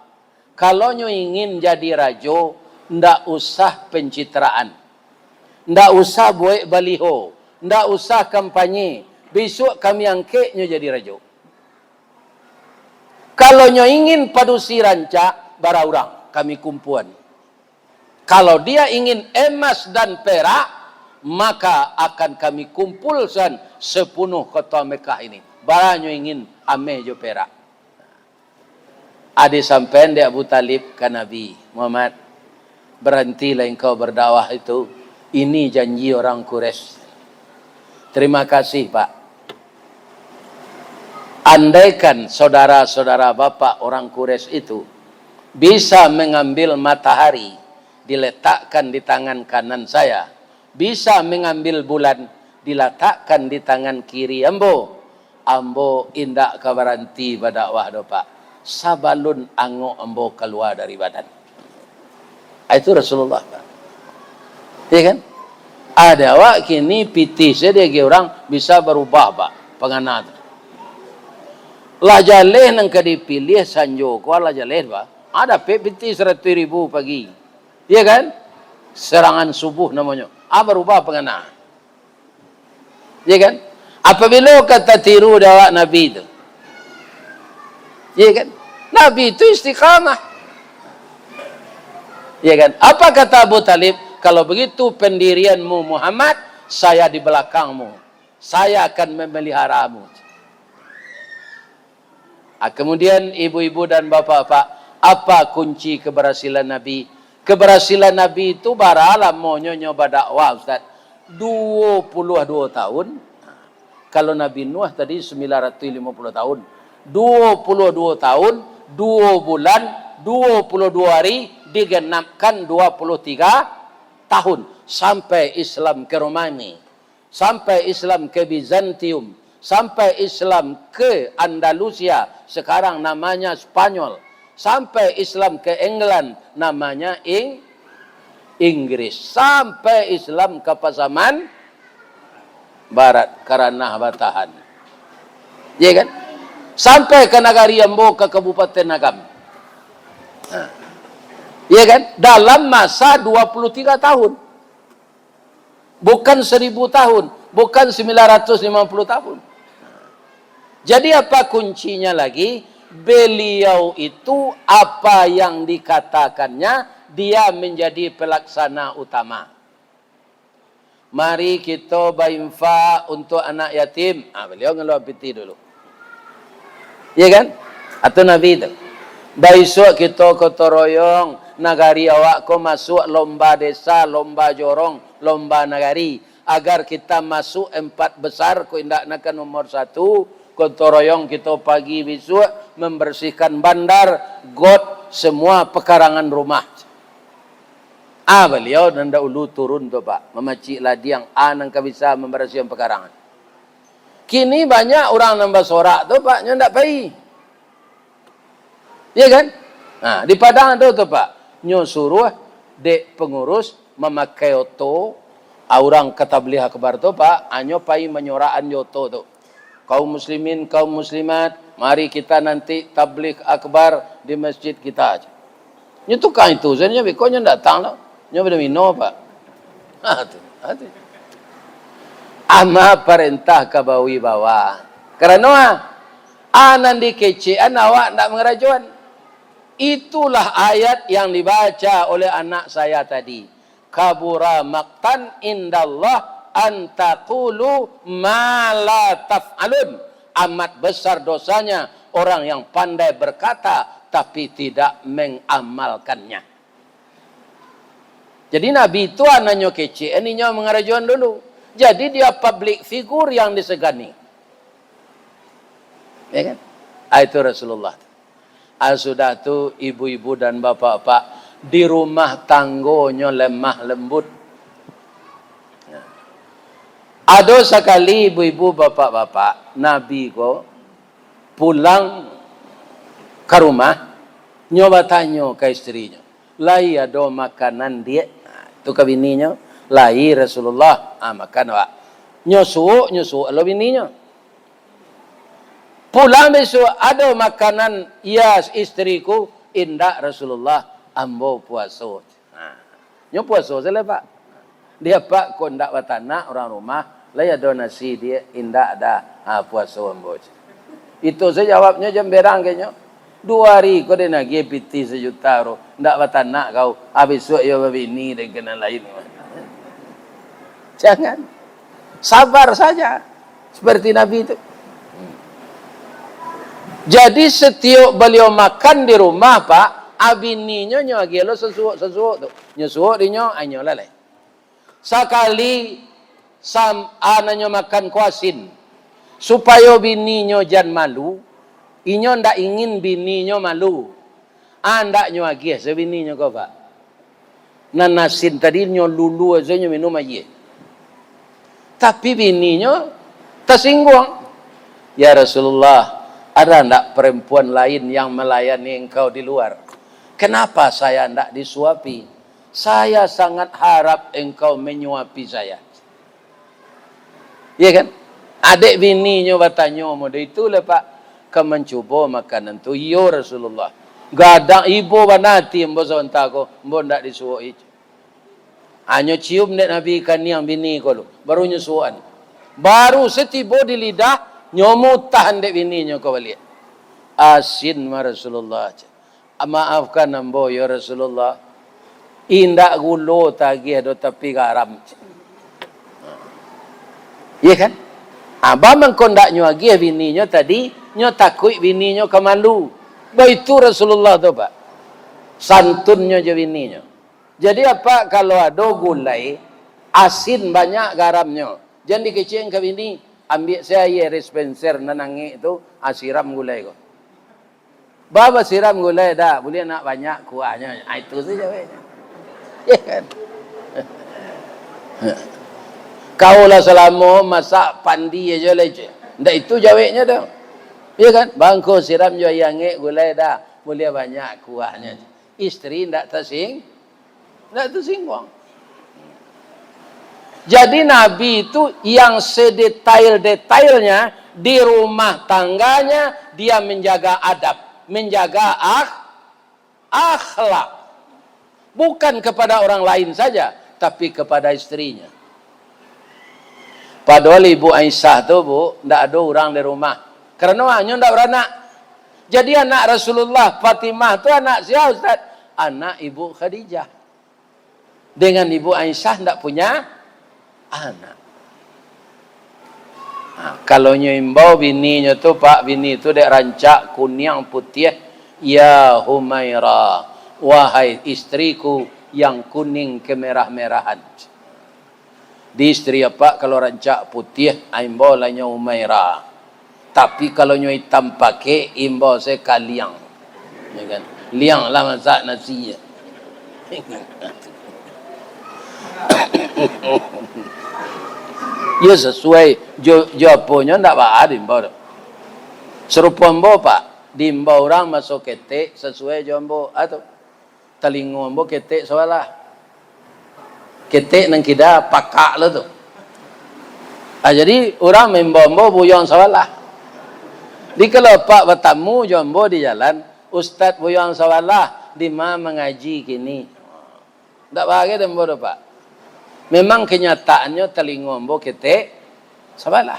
kalau nyo ingin jadi rajo, ndak usah pencitraan. Ndak usah buek baliho, ndak usah kampanye. Bisuak kami angkek nyo jadi rajo. Kalau nyo ingin padusi rancak, bara urang, kami kumpuan. Kalau dia ingin emas dan perak, maka akan kami kumpulkan sepenuh kota Mekah ini. Bara nyo ingin ameh jo perak." Ado sampaian dek Abu Talib ka Nabi, "Muhammad, berhentilah engkau berdakwah itu. Ini janji orang Quraisy." "Terima kasih, Pak. Andaikan saudara-saudara Bapak orang Quraisy itu bisa mengambil matahari, diletakkan di tangan kanan saya, bisa mengambil bulan, dilatakkan di tangan kiri ambo, ambo indak ka baranti badakwah doh, Pak, sabalun angok ambo kalua dari badan." Itu Rasulullah, Pak. Iya kan? Ado awak kini pitih sajo diagiah urang bisa barubah, Pak, pangana tu. Lah jaleh nan ka dipiliah sanjo ko, lah jaleh, Pak. Ah, dapek pitih saratuih ribu pagi. Iya kan? Serangan subuh namonyo. Ah, barubah pangana. Iya kan? Apabilo ka tatiru dek awak Nabi tu. Iya kan? Nabi tu istiqamah. Iya kan? Apa kata Abu Talib? "Kalau begitu pendirianmu Muhammad, saya di belakangmu. Saya akan memeliharamu." Ah, kemudian ibu-ibu dan bapak-bapak, apa kunci keberhasilan Nabi? Keberhasilan Nabi itu bara lamonyo nyo badakwah, Ustaz? Dua puluh dua tahun. Kalau Nabi Nuh tadi sembilan ratus lima puluh tahun. Dua puluh dua tahun, dua bulan, dua puluh dua hari, digenapkan dua puluh tiga tahun. Sampai Islam ke Romawi. Sampai Islam ke Bizantium, sampai Islam ke Andalusia, sekarang namanya Spanyol, sampai Islam ke England, namanya Ing-, Inggris, sampai Islam ke Pasaman Barat, ka Ranah Batahan. Iya kan? Sampai ke nagari ambo, ke Kabupaten Agam. Nah. Iya kan? Dalam masa dua puluh tiga tahun. Bukan seribu tahun, bukan sembilan ratus lima puluh tahun. Jadi, apa kuncinya lagi? Beliau itu, apa yang dikatakannya, dia menjadi pelaksana utama. "Mari kito bainfak untuak anak yatim." Ah, beliau ngeluar piti dulu. Iya kan? Atau Nabi tu. "Baisuak kito gotong royong, nagari awak ko masuak lomba desa, lomba jorong, lomba nagari. Agar kita masuk empat besar, ko indak nak ka nomor satu, gotong royong kito pagi bisuak membersihkan bandar, got, semua pekarangan rumah." Ah, baliau nan dahulu turun tu, Pak, mamacik ladiang, ah, nan ka bisa mambarasiahan pakarangan. Kini banyak urang nan basorak tu, Pak, nyo ndak pai. Iya kan? Nah, di Padang ado tu, Pak, nyo suruah dek pangurus mamakai oto, ah, urang ka tabligh akbar tu, Pak, hanyo pai manyorakan jo oto tu. "Kaum muslimin, kaum muslimat, mari kita nanti tabligh akbar di masjid kita," aja. Nyo tukang itu sajo, beko nyo datang tu. Nyo bado mino, Pak. Ha, tu, ha, tu. Ama parentah ka bawi bawa. Karano, ah, ah, nan dikecekan awak ndak mangarajoan. Itulah ayat yang dibaca oleh anak saya tadi. "Kabura maqtan indallah an taqulu ma la taf'alun." Amat besar dosanya orang yang pandai berkata, tapi tidak mengamalkannya. Jadi, Nabi tu anaknyo kecek, inyo mangarajoan dulu. Jadi, dia public figure yang disegani. Ya kan? Ah, itu Rasulullah. Ah, sudah tu, ibu-ibu dan bapak-bapak, di rumah tanggonyo lemah lembut. Nah. Ado sakali, ibu-ibu, bapak-bapak, Nabi ko pulang ka rumah, nyo batanyo ka isterinyo, "Lai ado makanan, Diak?" Nah, tu ka bininyo, "Lai, Rasulullah." Ah, makan awak. Nyo suok, nyo suok lo bininyo. Pulang bisuak, "Ado makanan, ya istriku?" "Indak, Rasulullah, ambo puaso." Nah, nyo puaso sajo, Pak. Dia, "Pak, kok ndak batanak urang rumah, lai ado nasi, Diak?" "Indak doh, ha, puaso ambo." Itu sajo jawabnyo, jamberang ka inyo. Duo ari ko den agiah piti sajuta tu, ndak batanak kau, ha, bisuak iyo babini dek nan lain. Jangan. Sabar saja. Seperti Nabi tu. Jadi, setiok baliau makan di rumah, Pak, ah, bininyo nyo agiah lo sasuok-sasuok tu. Nyo suok dinyo, ah, inyo lah lai. Sakali sam-, anaknyo makan ko asin, supayo bininyo jan malu, inyo ndak ingin bininyo malu. Ah, ndak nyo agiah se bininyo ko, Pak. Nan asin tadi nyo lulu sajo nyo minum aia. Tapi bininyo tasingguang. "Ya Rasulullah, ada ndak perempuan lain yang melayani engkau di luar? Kenapa saya ndak disuapi? Saya sangat harap engkau menyuapi saya." Iya kan? Adek bininyo batanyo model itu lah, Pak, ka mancubo makanan tu. "Iyo, Rasulullah. Gadang ibo bana ati ambo sabanta ko, ambo ndak disuok ic." Hanyo cium dek Nabi kaniang bini ko lu, baru nyo suokan. Baru satibo di lidah, nyo mutahan dek bininyo ko baliak. "Asin mah, Rasulullah," cek. "Maafkan ambo, ya Rasulullah. Indak gulo tagiah doh, tapi garam." Iya kan? Abah mangko ndak nyo agiah bininyo tadi, nyo takuik bininyo ka malu. Baitu Rasulullah tu, Pak. Santunnyo jo bininyo. Jadi, Apak, kalau ado gulai, asin banyak garamnyo, jan dikecekan ka bini, ambiak se aia dispenser nan angek tu, ah, siram gulai ko. Bah, basiram gulai dah, buliah nak banyak kuahnyo. Ah, itu sajo jaweknyo. Iya kan? Kau lah salamo masak pandi ajo lai, cek. Ndak itu jaweknyo tu. Iya kan? Bah, ngko siram jo aia angek gulai dah, buliah banyak kuahnyo. Isteri ndak tasing-, ndak tasingguang. Jadi, Nabi itu yang sedetail-detailnya di rumah tangganya, dia menjaga adab, menjaga akh-, akhlak. Bukan kepada orang lain saja, tapi kepada istrinya. Padahal Ibu Aisyah tu, Bu, ndak ado urang di rumah. Karano hanyo ndak baranak. Jadi anak Rasulullah, Fatimah tu anak sia, Ustaz? Anak Ibu Khadijah. Dengan Ibu Aisyah ndak punya anak. Ha, kalau nyo imbau bininyo tu, Pak, bini tu dek rancak kuniang putiah, "Ya Humaira, wahai istriku yang kuning kemerah-merahan." Di istri apak kalau rancak putiah, imbau lah nyo Humaira. Tapi kalau nyo itam pakek, imbau se ka Liang. Ya kan? Liang lah masak nasi. Yo, sasuai jo, jo aponyo, ndak baa diimbau tu. Sarupo ambo, Pak, diimbau urang maso ketek sasuai jo ambo. Ah, tu. Talingo ambo ketek sabalah. Ketek nan kida, pakak lo tu. Ah, jadi, urang maimbau ambo buyuang sabalah. Di kalau apak batamu jo ambo di jalan, "Ustaz buyuang sabalah, dima mangaji kini?" Ndak bagai dek ambo tu, Pak. Memang kenyataannyo talingo ambo ketek sabalah.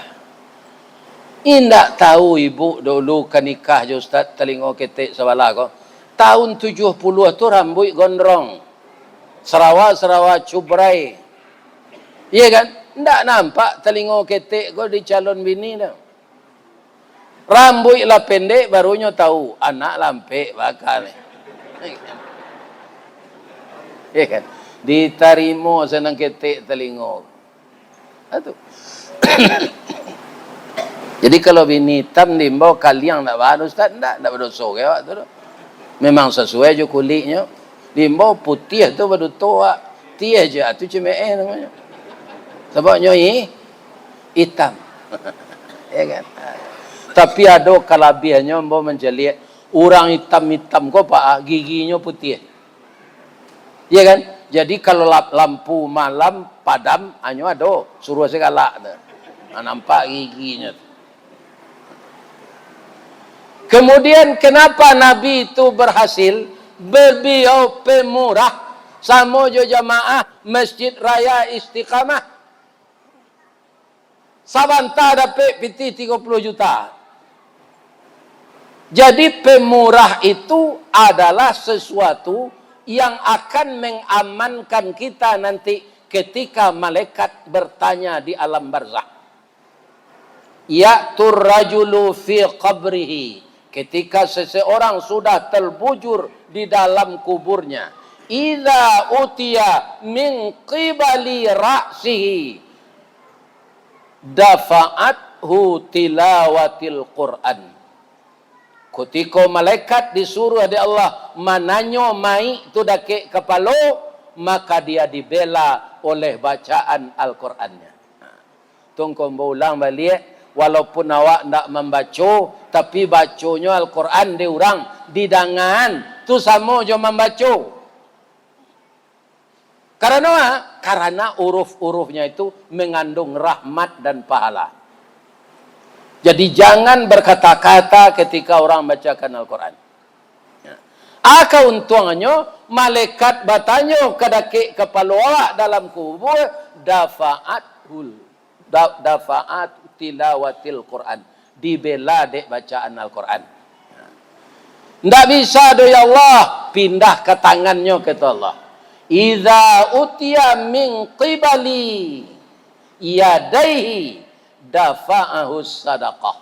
Indak tahu ibu dulu ka nikah jo Ustaz talingo ketek sabalah ko. Tahun tujuah puluah tu rambuik gondrong. Sarawa-sarawa cubrai. Iya kan? Ndak nampak talingo ketek ko di calon bini tu. Rambuik lah pendek, baru nyo tahu, anak lah ampek bakal ni. Iya kan? Ditarimo sanang ketek talingo. Ha, tu. Jadi, kalau bini itam diimbau ka Liang, ndak baa, Ustaz, ndak, ndak badoso ka awak tu doh. Memang sasuai jo kuliknyo. Diimbau putiah tu baduto awak. Tiah je, tu cimeeh namonyo. Sabab nyo i-, itam. Ya kan? Tapi ado kalabiahnyo, ambo mancaliak, urang itam-itam ko, Pak, ah, giginyo putiah. Iya kan? Jadi, kalau lap-, lampu malam padam, hanyo ado, suruah se galak tu. Nah, nampak giginyo tu. Kemudian, kenapa Nabi itu berhasil? Beliau pemurah, samo jo jamaah Masjid Raya Istiqamah. Sabanta dapek pitih tigo puluah juta. Jadi, pemurah itu adalah sesuatu yang akan mengamankan kita nanti ketika malaikat bertanya di alam barzakh. Ya'tur rajulu fi qabrihi, ketika seseorang sudah terbujur di dalam kuburnya, idza utiya min qibali ra'sihi, dafa'athu tilawatil Qur'an. Kutiko malaikat disuruah dek Allah mananyo mayik tu dakek kapalo, maka dia dibela oleh bacaan Al-Qur'annya. Tungkon baulang baliak, walaupun awak ndak mambaco, tapi baconyo Al-Qur'an dek urang, didangaan, tu samo jo mambaco. Karano a? Karano huruf-hurufnya itu mengandung rahmat dan pahala. Jadi, jangan berkata-kata ketika orang bacakan Al-Quran. Ya. A, kauntuangannyo, malaikat batanyo ka dakek kapalo awak dalam kubua, dafa'athul, da-, dafa'at tilawatil Quran. Dibela dek bacaan Al-Quran. Ndak bisa doh, ya Allah, pindah ka tangannyo, kato Allah. Idza utiya min qibali yadaihi dafa'ahus sadaqah.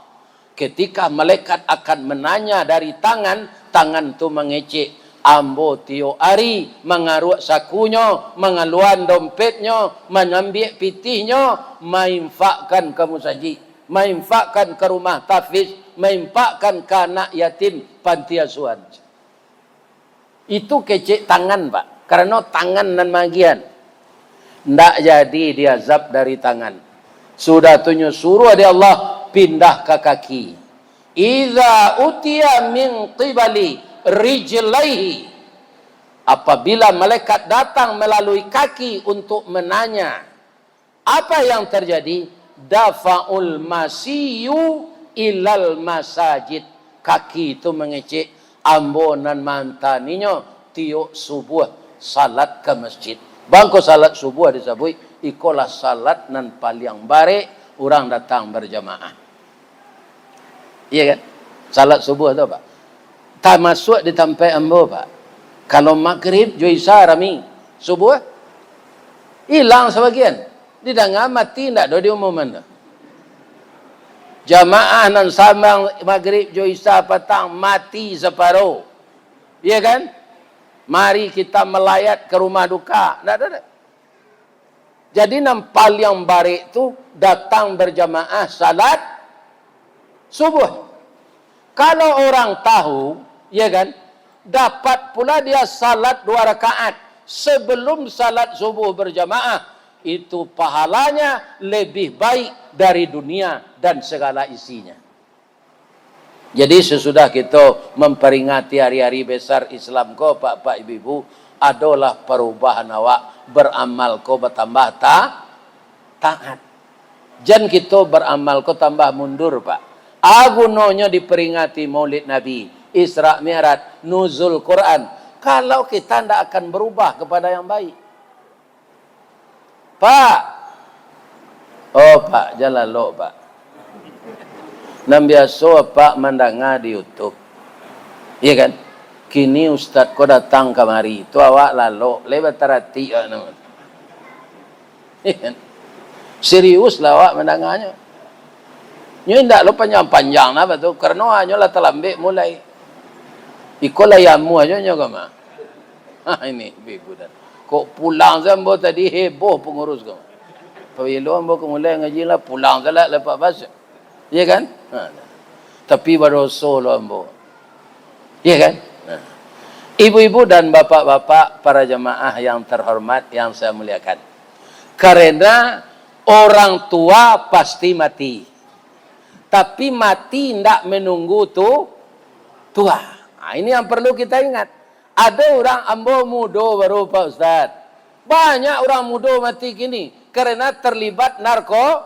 Ketika malaikat akan mananya dari tangan, tangan tu mangecek. Ambo tiok ari mangaruak sakunyo, mangaluan dompetnyo, mangambiak pitihnyo, mainfakkan ka musajik, mainfakkan ka rumah tahfiz, mainfakkan ka anak yatim, panti asuhan. Itu kecek tangan, Pak. Karano tangan nan maagiahan. Ndak jadi diazab dari tangan. Sudah tu nyo suruah dek Allah pindah ka kaki. Idza utiya min qibali rijlaihi. Apabila malaikat datang melalui kaki untuk menanya, apa yang terjadi? Dafa'ul masiyu ilal masajid. Kaki tu mangecek, ambo nan maantaninyo tiok subuah salat ka masjid. Bangko salat subuah disabuik, ikolah salat nan paliang barek urang datang berjamaah. Iya kan? Salat subuh tu, Pak. Tamasuak di tampek ambo, Pak. Kalau magrib jo isya rami, subuh ilang sabagian. Didanga mati, ndak ado diumuman tu. Jamaah nan sambang magrib jo isya patang mati saparo. Iya kan? Mari kita melayat ke rumah duka. Ndak ado, ndak. Jadi, nan paliang barek tu datang berjamaah salat subuh. Kalau orang tahu, ya kan, dapat pula dia salat dua rakaat sebelum salat subuh berjamaah, itu pahalanya lebih baik dari dunia dan segala isinya. Jadi, sesudah kito memperingati hari-hari besar Islam ko, Pak-pak, Ibu-ibu, adolah parubahan awak, beramal ko batambah ta-, taat. Jan kito beramal ko tambah mundur, Pak. A gunonyo diperingati Maulid Nabi, Isra Mi'raj, Nuzul Quran, kalau kita ndak akan berubah kepada yang baik. Pak. Oh, Pak, jan lalok, Pak. Nan biaso Apak mandanga di YouTube. Iya kan? Kini ustaz ko datang kamari, tu awak lalok, lai bataratik awak namo. Iya kan? Serius lah awak mandanganyo. Nyo indak lo panjang-panjang lah tu, karano hanyo lah talambek mulai. Iko lah amuah jo nyo kama. Ha, ini ibu-ibu dan. Kok pulang sajo ambo tadi, heboh pangurus ko. Pabilo ambo ka mulai ngaji lah, pulang sajo lah lapan belas. Iya kan? Ha. Tapi badoso lo ambo. Iya kan? Nah. Ibu-ibu dan bapak-bapak, para jamaah yang terhormat, yang saya muliakan. Karena orang tua pasti mati. Tapi mati indak menunggu tu tua. Nah, ini yang perlu kita ingat. Ado urang, ambo mudo baru, Pak Ustaz. Banyak urang mudo mati kini karena terlibat narko-,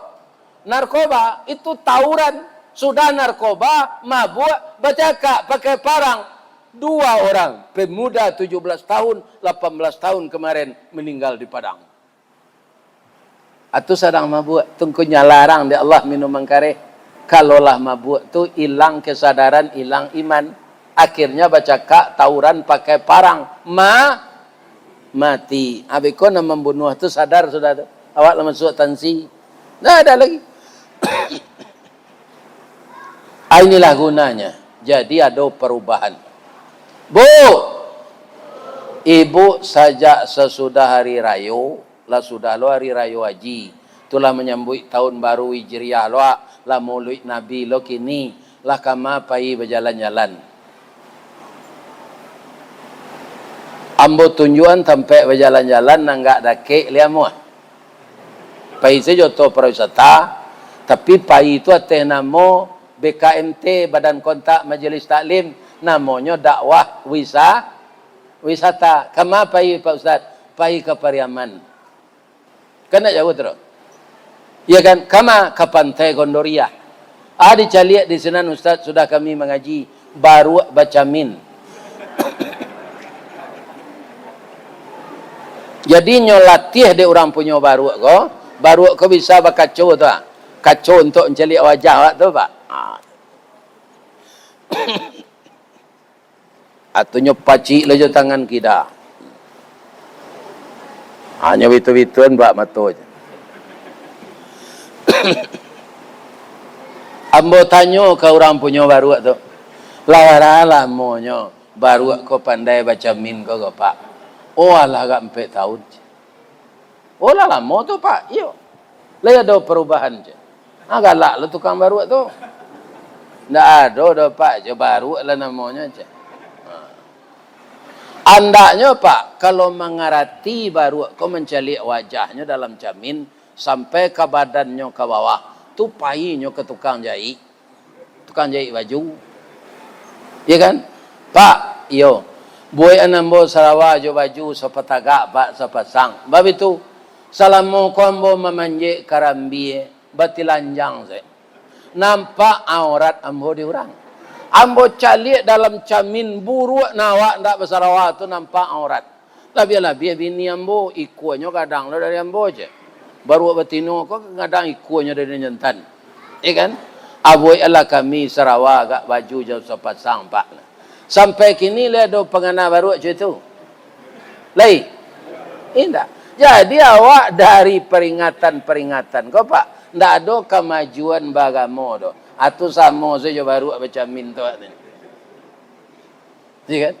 narkoba. Itu tawuran. Sudah narkoba, mabuk, bacakak pakai parang. Dua orang, pemuda tujuh belas tahun, lapan belas tahun kemarin meninggal di Padang. Atu sadang mabuak, tungku nyalarang dek Allah minuman kareh. Kalau lah mabuak tu, ilang kesadaran, ilang iman. Akhirnya bacakak, tawuran, pakai parang. Ma-, mati. Abih ko nan mambunuah tu sadar sudah tu. Awak lah masuak tansi. Ndak ada lagi. Ah, inilah gunanya. Jadi, ado parubahan. Bu! Ibu sajak sasudah hari rayo, lah sudah lo hari rayo haji. Tu lah manyambuik tahun baru Hijriah lo, ah, lah Maulid Nabi lo kini, lah kama pai bajalan-jalan. Ambo tunjuakan tampek bajalan-jalan nan agak dakek lai amuah. Pai sajo tu pariwisata, tapi pai tu ateh namo B K M T, Badan Kontak Majelis Taklim, namonyo dakwah wisa-, wisata. Kama pai, Pak Ustaz? Pai ka Pariaman. Kan ndak jauah tu doh. Ya kan? Kama? Ka Pantai Gondoriah. Ah, dicaliak di sinan, Ustaz, sudah kami mangaji, baruak bacamin. Jadi, nyo latiah dek urang punyo baruak ko, baruak ko bisa bakaco tu, ah. Kaco untuak mancaliak wajah awak tu, Pak. Ah. Atunyo pacik lo jo tangan kida. Hanyo bitu-bituan bak mato je. Ambo tanyo ka urang punyo baruak tu, "Lah bara lamonyo baruak ko pandai bacamin ko, ko, Pak?" "Oh, alah agak ampek taun." "Oh, lah lamo tu, Pak?" "Iyo." "Lai ado parubahan?" cek. "Ah, galak lo tukang baruak tu." "Ndak ado doh, Pak, cek, baruak lah namonyo," cek. Ha. Andaknyo, Pak, kalau mangarati baruak ko mancaliak wajahnyo dalam camin, sampai ka badannyo ka bawah, tu painyo ka tukang jaik. Tukang jaik baju. Iya kan? "Pak, iyo. Buekan ambo sarawa jo baju sapatagak, Pak, sapasang." Baitu. "Salamo ko ambo mamanjek karambia, batilanjang sajo. Nampak aurat ambo di urang. Ambo caliak dalam camin, baruak nan awak ndak basarawa tu nampak aurat. Labiah-labiah bini ambo, ikuanyo gadang lo dari ambo," cek. Baruak batino ko gadang ikuanyo dari nan jantan. Iya kan? Abuik alah kami sarawa agak baju jam sapasang, Pak. Sampai kini lai ado pangana baruak cak itu? Lai? Indak. Jadi awak dari peringatan-peringatan ko, Pak, ndak ado kamajuan baagamo doh. Atu samo sajo baruak bacamin tu, Pak. Iya kan?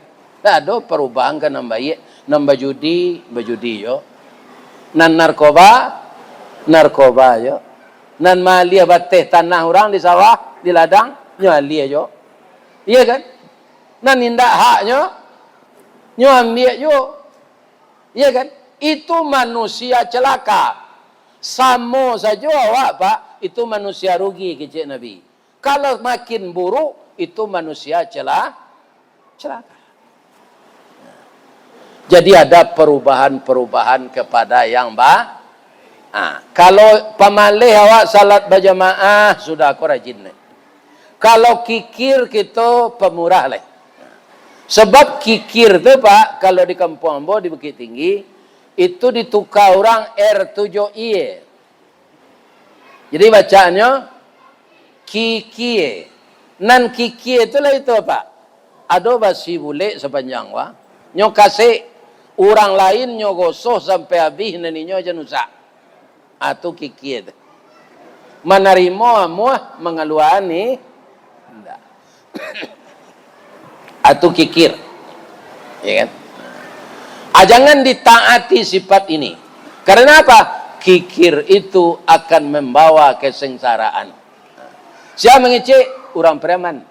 Ndak ado parubahan ka nan baiak. Nan bajudi, bajudi jo. Nan narkoba, narkoba jo. Nan maaliah bateh tanah urang di sawah, di ladang, nyo aliah jo. Iya kan? Nan indak haknyo, nyo ambiak jo. Iya kan? Itu manusia celaka. Samo sajo awak, Pak, itu manusia rugi, kecek Nabi. Kalau makin buruk, itu manusia cela-, celaka. Jadi ada perubahan-perubahan kepada yang ba-, ah, kalau pamaleh awak salat bajamaah, sudah ko rajin lai. Kalau kikir kito pamurah lai. Sebab kikir tu, Pak, kalau di kampuang ambo di Bukittinggi, itu dituka urang R tujuh I. Jadi bacaannyo kikie. Nan kikie tu lah itu, Pak. Ado basi bulek sapanjang wa. Nyo kasek, urang lain nyo gosoh sampai abih, nan inyo jan usak. Atu kikie tu. Manarimo amuah, mangaluaan ni indak. Atu kikir. Ya kan? Ah, jangan ditaati sifat ini. Karena apa? Kikir itu akan membawa kesengsaraan. Sia mangecek? Urang preman.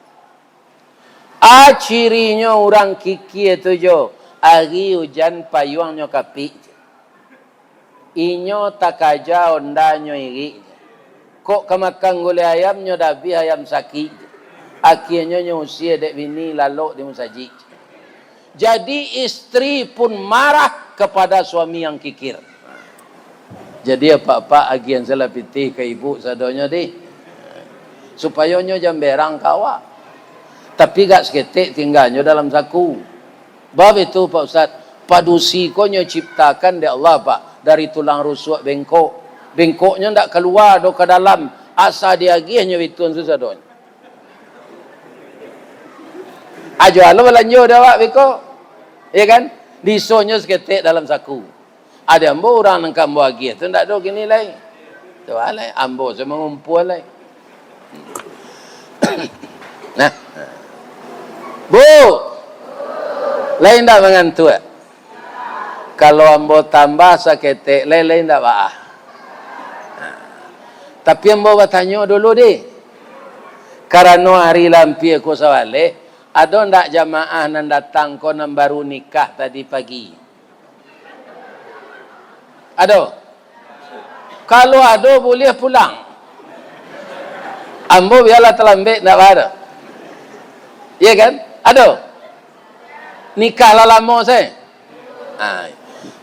A, cirinyo urang kikie tu jo, ari ujan payuangnyo kapik. Inyo takaja ondanyo irik. Kok ka makan gulai ayam, nyo dabih ayam sakik. Akienyo nyo usie dek bini lalok di musajik. Jadi, istri pun marah kepada suami yang kikir. Jadi, apak-apak agian salah pitih ka ibu sadonyo dih. Supayo nyo jan berang ka awak. Tapi, gak saketek tingganyo dalam saku. Bab itu, Pak Ustaz, padusi ko nyo ciptakan dek Allah, Pak, dari tulang rusuk bengkok. Bengkoknyo ndak kalua doh ka dalam, asa diagiah nyo bituan tu sadonyo. Ajo alo balanjo dek awak beko. Ya kan? Disonyo saketek dalam saku. Ado ambo urang nan ka ambo agiah tu ndak ado kini lai. Tu lah, ambo se mangumpua lai. Nah. Bu. Lai ndak mangantuak? Kalau ambo tambah saketek lai, lai ndak baa. Nah. Tapi ambo batanyo dulu dih. Karano ari lah ampia ko sabaleh, ado ndak jamaah nan datang ko nan baru nikah tadi pagi? Ado? Kalau ado, buliah pulang. Ambo bialah talambek, ndak baa doh. Iya kan? Ado? Nikah lah lamo se. Ah,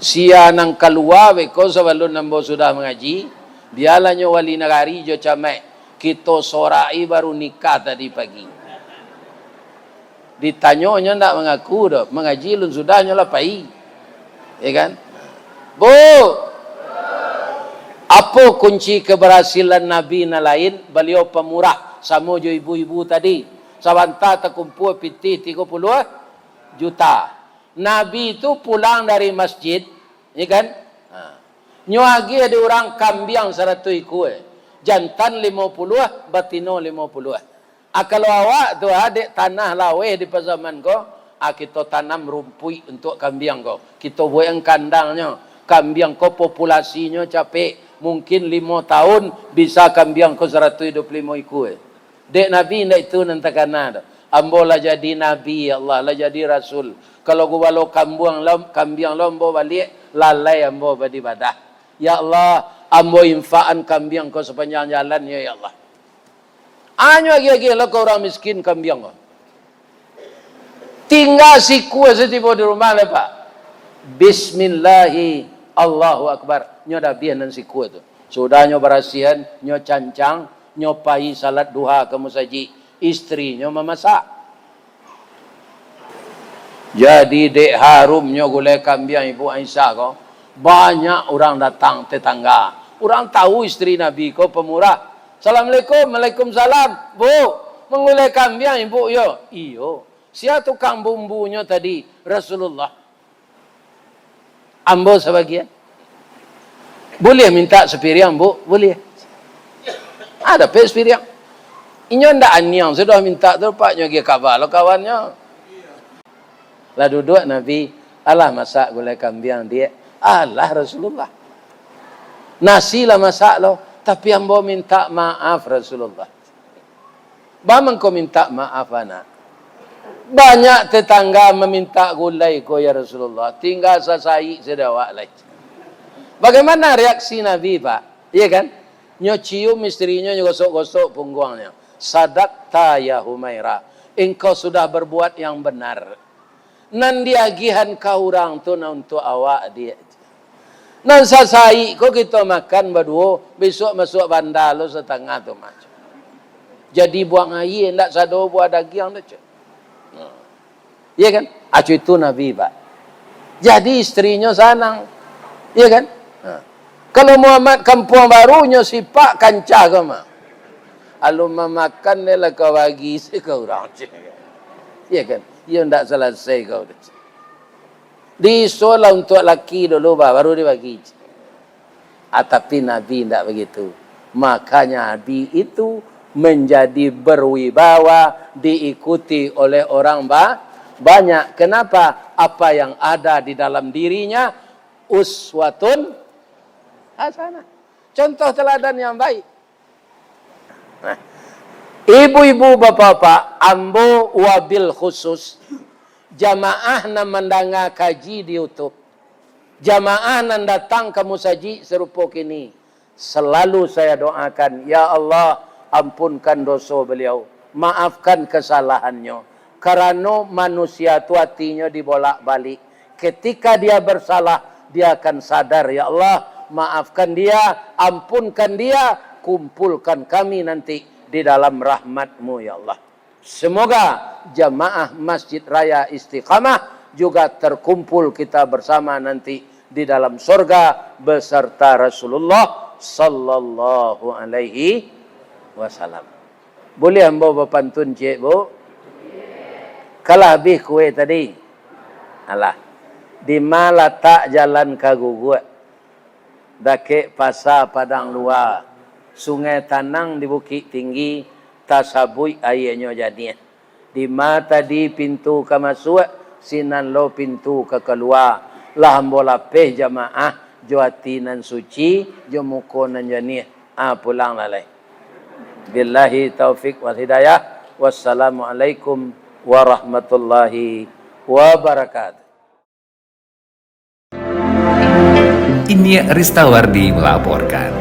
sia nan kalua beko sabalun ambo sudah mangaji, bialah nyo wali nagari jo camat, kito soraki baru nikah tadi pagi. Ditanyo nyo ndak mangaku doh, mangaji lun sudah nyo lah pai. Ya kan? Bu, apo kunci keberhasilan Nabi nan lain? Baliau pamurah, samo jo ibu-ibu tadi. Sabanta takumpua pitih tigo puluah juta. Nabi tu pulang dari masjid, ya kan? Ha. Nyo agiah di urang kambiang saratuih ikua, jantan limo puluah, batino limo puluah. Ah, kalau awak tu, ah, dek tanah laweh di pasaman ko, ah, kito tanam rumpuik untuak kambiang ko. Kito buek kandangnyo. Kambiang ko populasinyo capek. Mungkin limo taun bisa kambiang ko saratuih duo puluah limo ikua. Dek Nabi indak itu nan takana tu. Ambo lah jadi nabi, ya Allah, lah jadi rasul. Kalau gubalo kambuang lo, kambiang lo ambo baliak, lalai ambo baribadah. Ya Allah, ambo infakan kambiang ko sapanjang jalan, ya, ya Allah. Anyo agiah-agiah lah ka urang miskin kambiang ko. Tingga sikua satibo di rumah lah, Pak. Bismillahi, Allahu Akbar. Nyo dabiah nan sikua tu. Sudah nyo barasiahan, nyo cancang, nyo pai salat duha ka musajik. Istrinyo mamasak. Jadi, dek harumnyo gulai kambiang Ibu Aisyah ko, banyak urang datang tetangga. Urang tahu istri Nabi ko pamurah. "Assalamualaikum." "Waalaikumsalam." "Bu, manggulai kambiang ibu yo?" "Iyo." "Sia tukang bumbunyo tadi?" "Rasulullah." "Ambo sabagian." "Buliah mintak sapiriang, Bu?" "Buliah." Ado pe sapiriang. Inyo ndak aniang sudah mintak tu, Pak, nyo agiah kaba lo kawannyo. Lah duduak Nabi, "Alah masak gulai kambiang, Diak?" "Alah, Rasulullah." "Nasi lah masak lo, tapi ambo mintak maaf, Rasulullah." "Baa mangko mintak maaf, anak?" "Banyak tetangga mamintak gulai ko, ya Rasulullah, tingga sasaik sajo awak lai." Bagaimana reaksi Nabi, Pak? Iya kan? Nyo cium isterinyo, nyo gosok-gosok pungguangnyo. "Sadakta, ya Humaira. Engkau sudah berbuat yang benar. Nan diagihan ka urang tu nan untuak awak, Diak. Nan sasaik ko kito makan baduo, bisuak masuak banda lo satangah tu mah." Jadi buang aia, ndak sado buah dagiang tu, cek. Nah. Iya kan? Acu itu Nabi, Pak. Jadi isterinyo sanang. Iya kan? Nah. Kalau Muhammad Kampuang Baru, nyo sipak kancah ko mah. Alun mamakan deh lah ka bagi se ka urang, cek. Iya kan? Iyo ndak salasai kau tu, cek. Diisolah untuak laki dulu, bah, baru dibagi. Ah, tapi Nabi indak begitu. Makanya Nabi itu menjadi berwibawa, diikuti oleh orang ba-, banyak. Kenapa? Apa yang ada di dalam dirinya uswatun hasanah. Contoh teladan yang baik. Nah, ibu-ibu, bapak-bapak, ambo wabil khusus, jamaah nan mandanga kaji di YouTube, jamaah nan datang ka musajik sarupo kini, salalu saya doakan, "Ya Allah, ampunkan doso beliau, maafkan kasalahannyo." Karano manusia tu atinyo dibolak-balik. Ketika dia bersalah, dia akan sadar, "Ya Allah, maafkan dia, ampunkan dia, kumpulkan kami nanti di dalam rahmat-Mu, ya Allah." Semoga jamaah Masjid Raya Istiqamah juga terkumpul kita bersama nanti di dalam sorga beserta Rasulullah sallallahu alaihi wasallam. Buliah ambo bapantun ciek, Bu? Kalah abih kue tadi? Alah. Dima latak jalan ka Guguak? Dakek Pasa Padang Lua, Sungai Tanang di Bukik Tinggi, tasabuik aianyo janiah. Dima tadi pintu ka masuak, sinan lo pintu ka kalua. Lah ambo lapeh jamaah, jo ati nan suci, jo muko nan janiah. Ah, pulang lah lai. Billahi taufik wal hidayah. Wassalamualaikum warahmatullahi wabarakatuh. Inyiak Ristawardi melaporkan.